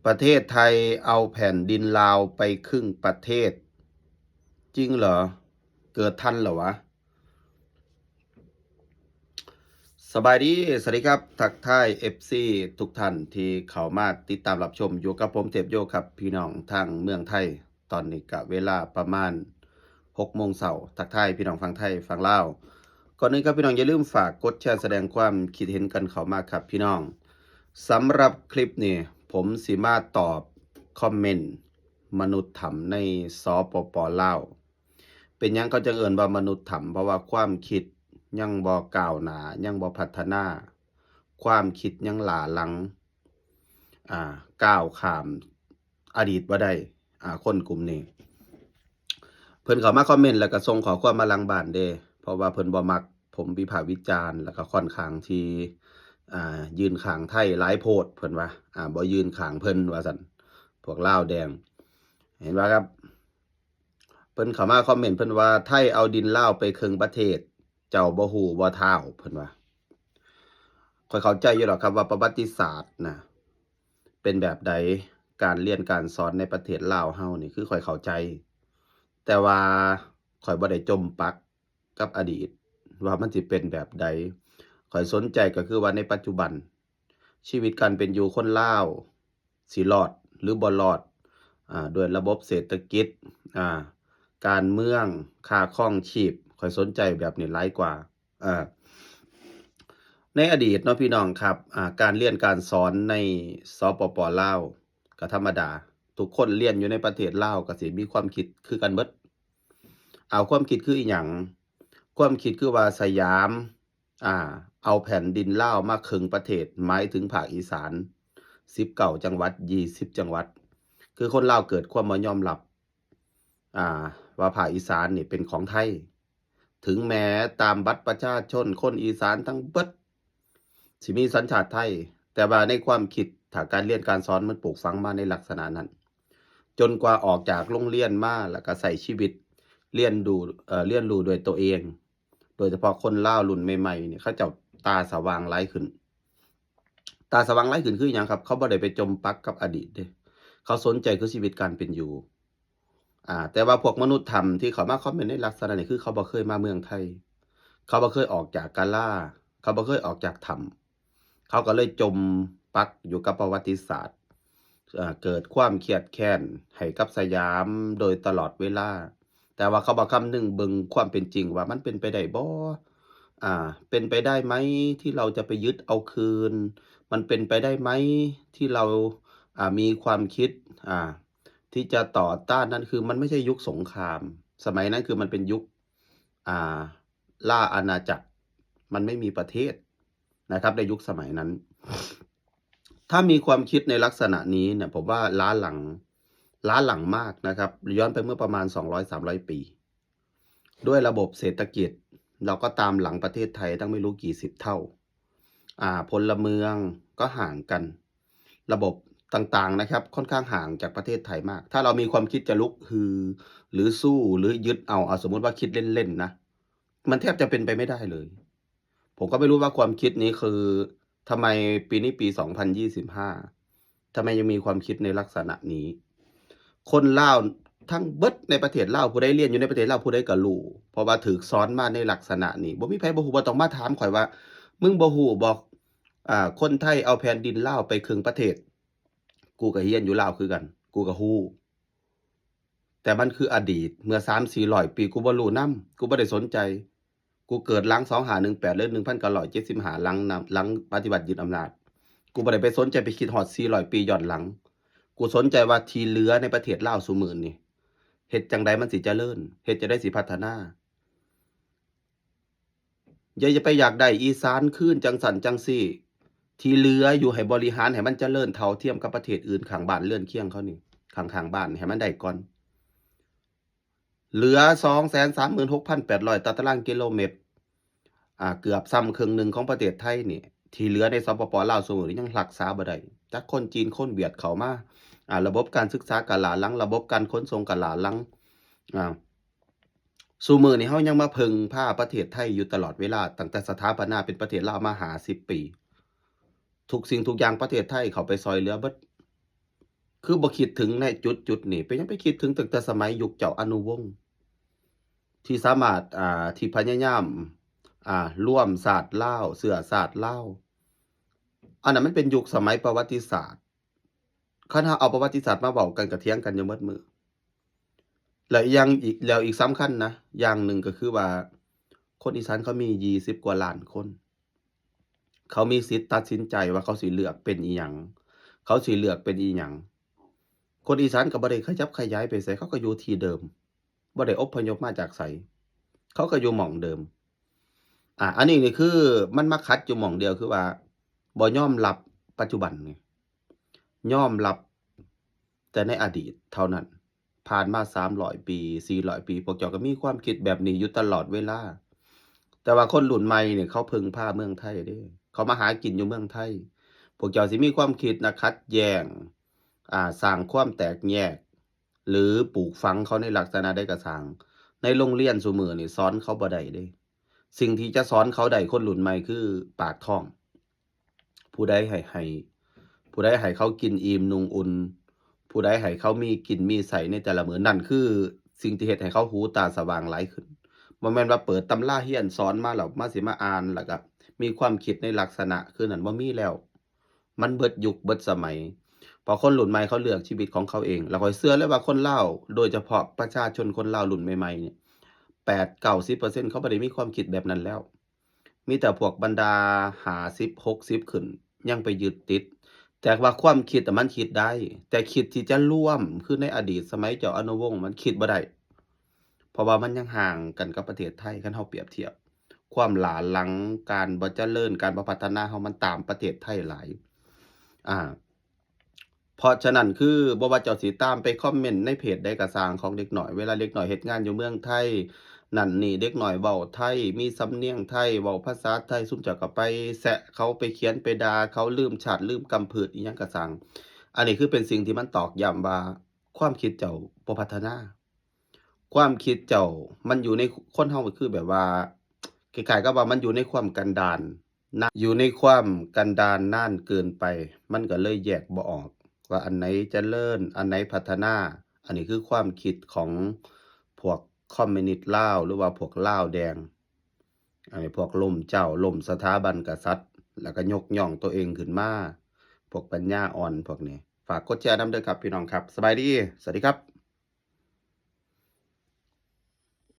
ປະເທດໄທເອົາແຜ່ນດິນລາວໄປຄຶ່ງປະເທດ ຈິງເຫລໍ? ເກີດທັນເຫລໍວະ? ສະບາຍດີ ສະຫວັດດີຄັບ ທັກທາຍເອັຟຊີທຸກທ່ານທີ່ເຂົ້າມາຕິດຕາມຮັບຊົມ ຢູ່ກັບຜົມເທບໂຍຄັບ ພີ່ນ້ອງທາງເມືອງໄທ. ຕອນນີ້ກະເວລາປະມານຫົກໂມງເຊົ້າ ທັກທາຍພີ່ນ້ອງຝັ່ງໄທຝັ່ງລາວ. ກ່ອນອື່ນຄັບພີ່ນ້ອງ ຢ່າລືມຝາກກົດແຊ ສະແດງຄວາມຄິດເຫັນກັນເຂົ້າມາຄັບພີ່ນ້ອງ. ສຳລັບຄລິບນີ້ ຜົມຊິມາຕອບຄອມເມັນມະນຸດຖ້ຳໃນ ສປປ ລາວ. ເປັນຫຍັງເຂົາຈຶ່ງເອີ້ນວ່າມະນຸດຖ້ຳ? ເພາະວ່າຄວາມຄິດຍັງບໍ່ກ້າວໜ້າ ຍັງບໍ່ພັດທະນາ ຄວາມຄິດຍັງຫຼ້າຫຼັງ ອາ ກ້າວຂ້າມອະດີດບໍ່ໄດ້. ອາ ຄົນກຸ່ມນີ້ ເພິ່ນເຂົ້າມາຄອມເມັນ ແລ້ວກໍສົ່ງຂໍ້ຄວາມມາຫຼັງບ້ານເດ້ ເພາະວ່າເພິ່ນບໍ່ມັກຜົມວິພາກວິຈານ ແລ້ວກໍຂ້ອນຂ້າງທີ່ ອ່າ ຢືນຂ້າງໄທຫຼາຍໂພດ ເພິ່ນວ່າ ອ່າ ບໍ່ຢືນຂ້າງເພິ່ນວ່າຊັ້ນ ພວກລາວແດງ. ເຫັນບໍ່ຄັບ? ເພິ່ນເຂົ້າມາຄອມເມັນ ເພິ່ນວ່າ ໄທເອົາດິນລາວໄປເຄິ່ງປະເທດ ເຈົ້າບໍ່ຮູ້ບໍ່ທ້າວ ເພິ່ນວ່າ. ຂ້ອຍເຂົ້າໃຈຢູ່ດອກຄັບວ່າປະຫວັດຕິສາດນະ ເປັນແບບໃດ ການຮຽນການສອນໃນປະເທດລາວເຮົານີ້ ຄືຂ້ອຍເຂົ້າໃຈ ແຕ່ວ່າຂ້ອຍບໍ່ໄດ້ຈົມປັກກັບອະດີດວ່າມັນຊິເປັນແບບໃດ. ຂ້ອຍສົນໃຈກໍຄືວ່າໃນປັດຈຸບັນ ຊີວິດການເປັນຢູ່ຄົນລາວຊິລອດ ຫຼື ບໍ່ລອດ ອາ ດ້ວຍລະບົບເສດຖະກິດ ອາ ການເມືອງ ຄ່າຄອງຊີບ ຂ້ອຍສົນໃຈແບບນີ້ຫຼາຍກວ່າ. ອາ ໃນອະດີດເນາະ ພີ່ນ້ອງຄັບ ອາ ການຮຽນການສອນໃນ ສປປ ລາວ ກໍທຳມະດາ ທຸກຄົນຮຽນຢູ່ໃນປະເທດລາວກໍຊິມີຄວາມຄິດຄືກັນເບິດ. ເອົາ ຄວາມຄິດຄືອີຫຍັງ? ຄວາມຄິດຄືວ່າສະຫຍາມ ອາ ເອົາແຜ່ນດິນລາວມາເຄິ່ງປະເທດ ໝາຍເຖິງພາກອີສານ ສິບເກົ້າ ຈັງຫວັດ ຊາວ ຈັງຫວັດ ຄືຄົນລາວເກີດຄວາມບໍ່ຍອມຮັບ ອາ ວ່າພາກອີສານນີ້ເປັນຂອງໄທ. ເຖິງແມ້ຕາມບັດປະຊາຊົນຄົນອີສານທັງເບິດຊິມີສັນຊາດໄທ ແຕ່ວ່າໃນຄວາມຄິດ ຖ້າການຮຽນການສອນມັນປູກຝັງມາໃນລັກສະນະນັ້ນ ຈົນກວ່າອອກຈາກໂຮງຮຽນມາ ແລ້ວກໍໃຊ້ຊີວິດຮຽນຮູ້ ເອີ ຮຽນຮູ້ດ້ວຍຕົວເອງ ໂດຍສະເພາະຄົນລາວລຸ້ນໃໝ່ໆນີ້ ເຂົາເຈົ້າຕາສະຫວ່າງຫຼາຍຂຶ້ນ. ຕາສະຫວ່າງຫຼາຍຂຶ້ນຄືຫຍັງຄັບ? ເຂົາບໍ່ໄດ້ໄປຈົມປັກກັບອະດີດເດ້ ເຂົາສົນໃຈຄືຊີວິດການເປັນຢູ່. ອາ ແຕ່ວ່າພວກມະນຸດຖ້ຳທີ່ເຂົ້າມາຄອມເມັນໃນລັກສະນະນີ້ ຄືເຂົາບໍ່ເຄີຍມາເມືອງໄທ ເຂົາບໍ່ເຄີຍອອກຈາກກາລາ ເຂົາບໍ່ເຄີຍອອກຈາກຖ້ຳ ເຂົາກໍເລີຍຈົມປັກຢູ່ກັບປະຫວັດຕິສາດ ເອີ ເກີດຄວາມຄຽດແຄ້ນໃຫ້ກັບສະຫຍາມໂດຍຕະຫຼອດເວລາ. ແຕ່ວ່າເຂົາບໍ່ຄຳນຶງເບິ່ງຄວາມເປັນຈິງວ່າມັນເປັນໄປໄດ້ບໍ່? ອາ ເປັນໄປໄດ້ໄໝທີ່ເຮົາຈະໄປຍຶດເອົາຄືນ? ມັນເປັນໄປໄດ້ໄໝທີ່ເຮົາ ອາ ມີຄວາມຄິດ ອາ ທີ່ຈະຕໍ່ຕ້ານ? ນັ້ນຄືມັນໄມ່ໃຊ່ຍຸກສົງຄາມ ສະໄໝນັ້ນຄືມັນເປັນຍຸກ ອາ ລາອານາຈັກ ມັນໄມ່ມີປະເທດນະຄັບ ໃນຍຸກສະໄໝນັ້ນ. ຖ້າມີຄວາມຄິດໃນລັກສະນະນີ້ເນຍ ຜົມວ່າລ້າຫຼັງ ລ້າຫຼັງມາກນະຄັບ ຍ້ອນໄປເມື່ອປະມານສອງຮ້ອຍ ສາມຮ້ອຍປີ ດ້ວຍລະບົບເສດຖະກິດ ເຮົາກໍຕາມຫຼັງປະເທດໄທຕັ້ງໄມ່ຮູ້ກີ່ສິບເທົ່າ. ອາ ພົນລະເມືອງກໍຫ່າງກັນ ລະບົບຕ່າງໆນະຄັບ ຄ່ອນຂ້າງຫ່າງຈາກປະເທດໄທມາກ. ຖ້າເຮົາມີຄວາມຄິດຈະລຸກຮື ຫຼື ສູ້ ຫຼື ຍຶດເອົາ ເອົາ ສົມມຸດວ່າຄິດເລ່ນໆນະ ມັນແທບຈະເປັນໄປໄມ່ໄດ້ເລີຍ. ຜົມກໍໄມ່ຮູ້ວ່າຄວາມຄິດນີ້ຄື ທຳໄມປີນີ້ປີສອງພັນຊາວຫ້າ ທຳໄມຍັງມີຄວາມຄິດໃນລັກສະນະນີ້? ຄົນລາວທັງເບິດໃນປະເທດລາວ ຜູ້ໃດຮຽນຢູ່ໃນປະເທດລາວ ຜູ້ໃດກໍຮູ້ ເພາະວ່າຖືກສອນມາໃນລັກສະນະນີ້. ບໍ່ມີໃຜບໍ່ຮູ້ ບໍ່ຕ້ອງມາຖາມຂ້ອຍວ່າ ມຶງບໍ່ຮູ້ບໍ່? ອາ ຄົນໄທເອົາແຜ່ນດິນລາວໄປເຄິ່ງປະເທດ. ກູກໍຮຽນຢູ່ລາວຄືກັນ ກູກໍຮູ້. ແຕ່ມັນຄືອະດີດ ເມື່ອສາມສີ່ຮ້ອຍປີ ກູບໍ່ຮູ້ນຳ ກູບໍ່ໄດ້ສົນໃຈ. ກູເກີດຫຼັງສອງຫ້າໜຶ່ງແປດ ຫຼື ໜຶ່ງພັນເກົ້າຮ້ອຍເຈັດສິບຫ້າ ຫຼັງນຳ ຫຼັງປະຕິວັດຍຶດອຳນາດ. ກູບໍ່ໄດ້ໄປສົນໃຈໄປຄິດຮອດສີ່ຮ້ອຍປີຍ້ອນຫຼັງ. ກູສົນໃຈວ່າທີ່ເຫຼືອໃນປະເທດລາວຊຸມື້ນີ້ ເຮັດຈັ່ງໃດມັນຊິຈະເລີນ? ເຮັດຈັ່ງໃດຊິພັດທະນາ? ຢ່າ ຢ່າໄປຢາກໄດ້ອີສານຄືນຈັ່ງຊັ້ນຈັ່ງຊີ້. ທີ່ເຫຼືອຢູ່ໃຫ້ບໍລິຫານໃຫ້ມັນຈະເລີນເທົ່າທຽມກັບປະເທດອື່ນຂ້າງບ້ານເຮືອນຄຽງເຂົານີ້ ຂ້າງໆບ້ານໃຫ້ມັນໄດ້ກ່ອນ. ເຫຼືອສອງແສນສາມໝື່ນຫົກພັນແປດຮ້ອຍຕາຕະລາງກິໂລເມັດ ອາ ເກືອບຊ້ຳເຄິ່ງໜຶ່ງຂອງປະເທດໄທນີ້ ທີ່ເຫຼືອໃນ ສປປ ລາວ ຊຸມື້ນີ້ຍັງຮັກສາບໍ່ໄດ້. ຈັກຄົນຈີນຄົນຫວຽດເຂົ້າມາ ອາ ລະບົບການສຶກສາກໍລ້າຫຼັງ ລະບົບການຂົນສົ່ງກໍລ້າຫຼັງ ອາ ຊຸມື້ນີ້ເຮົາຍັງມາເພິ່ງພາປະເທດໄທຢູ່ຕະຫຼອດເວລາ ຕັ້ງແຕ່ສະຖາປະນາເປັນປະເທດລາວມາຫ້າສິບປີ. ທຸກສິ່ງທຸກຢ່າງປະເທດໄທເຂົ້າໄປຊ່ອຍເຫຼືອເບິດ. ຄືບໍ່ຄິດເຖິງໃນຈຸດໆນີ້? ເປັນຫຍັງໄປຄິດເຖິງຕັ້ງແຕ່ສະໄໝຍຸກເຈົ້າອະນຸວົງ ທີ່ສາມາດ ອ່າ ທີ່ພະຍາຍາມ ອ່າ ລວມຊາດລາວ ເຊື້ອຊາດລາວ? ອັນນັ້ນມັນເປັນຍຸກສະໄໝປະຫວັດຕິສາດ. ຄັນເຮົາເອົາປະຫວັດຕິສາດມາເວົ້າກັນ ກະຖຽງກັນຢູ່ໝົດມື້. ແລ້ວອີກຢ່າງອີກ ແລ້ວອີກສຳຄັນນະ ຢ່າງໜຶ່ງກໍຄືວ່າ ຄົນອີສານເຂົາມີ ยี่สิบ ກວ່າລ້ານຄົນ. ເຂົາມີສິດຕັດສິນໃຈວ່າເຂົາຊິເລືອກເປັນອີ່ຫຍັງ, ເຂົາຊິເລືອກເປັນອີ່ຫຍັງ. ຄົນອີສານກໍບໍ່ໄດ້ຂະຫຍັບຂະຫຍາຍໄປໃສ, ເຂົາກໍຢູ່ທີ່ເດີມ, ບໍ່ໄດ້ອົບພະຍົບມາຈາກໃສ, ເຂົາກໍຢູ່ໝ່ອງເດີມ. ອາ ອັນນີ້ນີ້ຄືມັນມາຂັດຢູ່ໝ່ອງດຽວ ຄືວ່າບໍ່ຍອມຮັບປັດຈຸບັນນີ້, ຍອມຮັບແຕ່ໃນອະດີດເທົ່ານັ້ນ. ຜ່ານມາສາມຮ້ອຍປີ ສີ່ຮ້ອຍປີ ພວກເຈົ້າກໍມີຄວາມຄິດແບບນີ້ຢູ່ຕະຫຼອດເວລາ. ແຕ່ວ່າຄົນລຸ້ນໃໝ່ນີ້ ເຂົາເພິ່ງພາເມືອງໄທເດ້, ເຂົາມາຫາກິນຢູ່ເມືອງໄທ. ພວກເຈົ້າຊິມີຄວາມຄິດນະ ຂັດແຍ້ງ ອ່າ ສ້າງຄວາມແຕກແຍກ ຫຼື ປູກຝັງເຂົາໃນລັກສະນະໃດກໍຊ່າງ, ໃນໂຮງຮຽນຊຸມື້ນີ້ສອນເຂົາບໍ່ໄດ້ເດ້. ສິ່ງທີ່ຈະສອນເຂົາໄດ້ ຄົນລຸ້ນໃໝ່ ຄືປາກທ້ອງ. ຜູ້ໃດໃຫ້ ໃຫ້ ຜູ້ໃດໃຫ້ເຂົາກິນອີ່ມນຸ່ງອຸ່ນ, ຜູ້ໃດໃຫ້ເຂົາມີກິນມີໃຊ້ໃນແຕ່ລະມື້, ນັ້ນຄືສິ່ງທີ່ເຮັດໃຫ້ເຂົາຫູຕາສະຫວ່າງຫຼາຍຂຶ້ນ. ບໍ່ແມ່ນວ່າເປີດຕຳລາຮຽນສອນມາແລ້ວ ມາ ຊິມາອ່ານ ແລ້ວກໍມີຄວາມຄິດໃນລັກສະນະຄືນັ້ນ, ບໍ່ມີແລ້ວ. ມັນເບິດຍຸກເບິດສະໄໝ. ເພາະຄົນລຸ້ນໃໝ່ເຂົາເລືອກຊີວິດຂອງເຂົາເອງ. ແລ້ວຂ້ອຍເຊື່ອເລີຍວ່າຄົນລາວ, ໂດຍສະເພາະປະຊາຊົນຄົນລາວລຸ້ນໃໝ່ໆນີ້ ແປດເກົ້າສິບເປີເຊັນ ເຂົາບໍ່ໄດ້ມີຄວາມຄິດແບບນັ້ນແລ້ວ. ມີແຕ່ພວກບັນດາຫ້າສິບ ຫົກສິບຂຶ້ນ ຍັງໄປຍຶດຕິດ. ແຕ່ວ່າຄວາມຄິດນະມັນຄິດໄດ້, ແຕ່ຄິດທີ່ຈະລວມຄືໃນອະດີດສະໄໝເຈົ້າອະນຸວົງ ມັນຄິດບໍ່ໄດ້. ເພາະວ່າມັນຍັງຫ່າງກັນກັບປະເທດໄທ, ຄັນເຮົາປຽບທຽບ. ຄວາມຫຼ້າຫຼັງ, ການບໍ່ຈະເລີນ, ການບໍ່ພັດທະນາເຮົາມັນຕາມປະເທດໄທຫຼາຍ. ອາ ເພາະສະນັ້ນ ຄືບໍ່ວ່າເຈົ້າຊິຕາມໄປຄອມເມັນໃນເພຈໃດກໍຊ່າງຂອງເດັກນ້ອຍ, ເວລາເດັກນ້ອຍເຮັດງານຢູ່ເມືອງໄທ ນັ້ນນີ້ ເດັກນ້ອຍເວົ້າໄທ, ມີສຳນຽງໄທ, ເວົ້າພາສາໄທ, ຊຸມເຈົ້າກໍໄປແຊະເຂົາ, ໄປຂຽນໄປດ່າເຂົາ, ລືມຊາດລືມກຳພືດ ອີ່ຫຍັງກໍຊ່າງ. ອັນນີ້ຄືເປັນສິ່ງທີ່ມັນຕອກຢ້ຳວ່າ ຄວາມຄິດເຈົ້າບໍ່ພັດທະນາ. ຄວາມຄິດເຈົ້າມັນຢູ່ໃນຄົນເຮົາ ກໍຄືແບບວ່າ ຄ້າຍໆກັບວ່າມັນຢູ່ໃນຄວາມກັນດານນານ, ຢູ່ໃນຄວາມກັນດານນານເກີນໄປ, ມັນກໍເລີຍແຍກບໍ່ອອກວ່າອັນໃດຈະເລີນ, ອັນໃດພັດທະນາ. ອັນນີ້ຄືຄວາມຄິດຂອງພວກຄອມມິວນິດລາວ ຫຼືວ່າພວກລາວແດງ. ອັນນີ້ພວກລົ້ມເຈົ້າ, ລົ້ມສະຖາບັນກະສັດ ແລ້ວກໍຍົກຍ້ອງຕົວເອງຂຶ້ນມາ, ພວກປັນຍາອ່ອນພວກນີ້. ຝາກກົດແຊນຳເດີຄັບ ພີ່ນ້ອງຄັບ. ສະບາຍດີ, ສະຫວັດດີຄັບ.